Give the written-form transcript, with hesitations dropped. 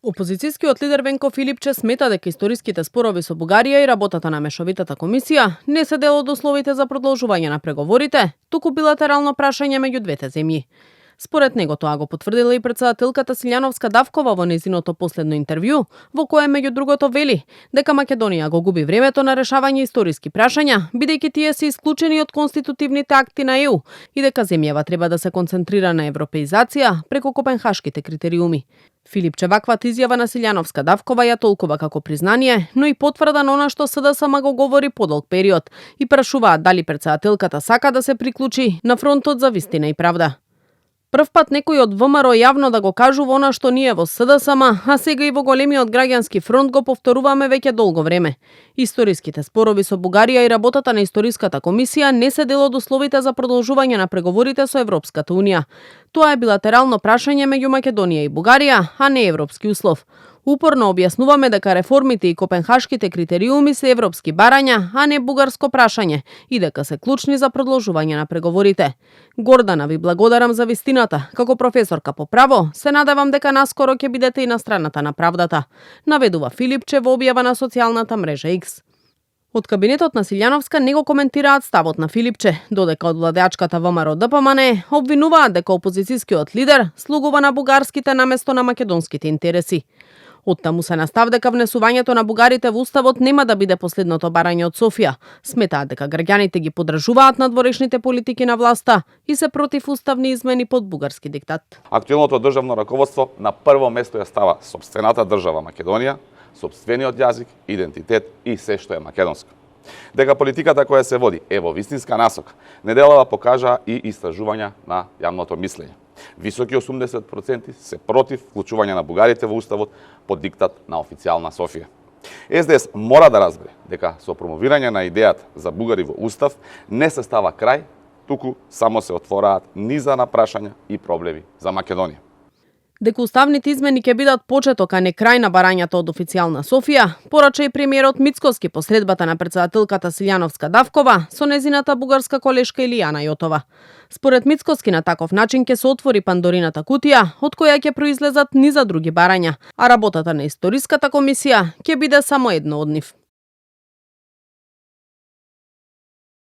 Опозицијскиот лидер Венко Филипче смета дека историските спорови со Бугарија и работата на Мешовитата комисија не се дел од условите за продолжување на преговорите, туку билатерално прашање меѓу двете земји. Според него тоа го потврдила и претседателката Силјановска-Давкова во нејзиното последно интервју, во кое меѓу другото вели дека Македонија го губи времето на решавање историски прашања, бидејќи тие се исклучени од конститутивните акти на ЕУ и дека земјава треба да се концентрира на европеизација преку копенхашките критериуми. Филипче ваквата изјава на Силјановска-Давкова ја толкува како признание, но и потврда на она што СДСМ го говори подолг период и прашуваат дали претседателката сака да се приклучи на фронтот за вистина и правда. Прв пат некој од ВМРО јавно да го кажува она што ние во СДСМ, а сега и во големиот граѓански фронт го повторуваме веќе долго време. Историските спорови со Бугарија и работата на историската комисија не се дел од условите за продолжување на преговорите со Европската унија. Тоа е билатерално прашање меѓу Македонија и Бугарија, а не европски услов. Упорно објаснуваме дека реформите и копенхашките критериуми се европски барања, а не бугарско прашање и дека се клучни за продолжување на преговорите. Гордана, ви благодарам за вистината. Како професорка по право, се надевам дека наскоро ќе бидете и на страната на правдата, наведува Филипче во објава на социјалната мрежа X. Од кабинетот на Силјановска не го коментираат ставот на Филипче, додека од владеачката ВМРО ДПМН обвинуваат дека опозицијскиот лидер слугува на бугарските наместо на македонските интереси. Оттаму се настав дека внесувањето на бугарите во уставот нема да биде последното барање од Софија. Сметаат дека граѓаните ги поддржуваат надворешните политики на власта и се против уставни измени под бугарски диктат. Актуелното државно раководство на прво место ја става сопствената држава Македонија, сопствениот јазик, идентитет и се што е македонско. Дека политиката која се води е во вистинска насока, неделава покажа и истражувања на јавното мислење. Високи 80% се против вклучување на бугарите во уставот под диктат на официјална Софија. СДС мора да разбере дека со промовирање на идејата за бугари во устав не се става крај, туку само се отвораат низа на прашања и проблеми за Македонија. Дека уставните измени ќе бидат почеток, а не крај на барањата од официјална Софија, порача и премиерот Мицкоски по средбата на претседателката Силјановска-Давкова со незината бугарска колешка Илијана Јотова. Според Мицкоски на таков начин ќе се отвори Пандорината кутија, од која ќе произлезат низа други барања, а работата на историската комисија ќе биде само едно од нив.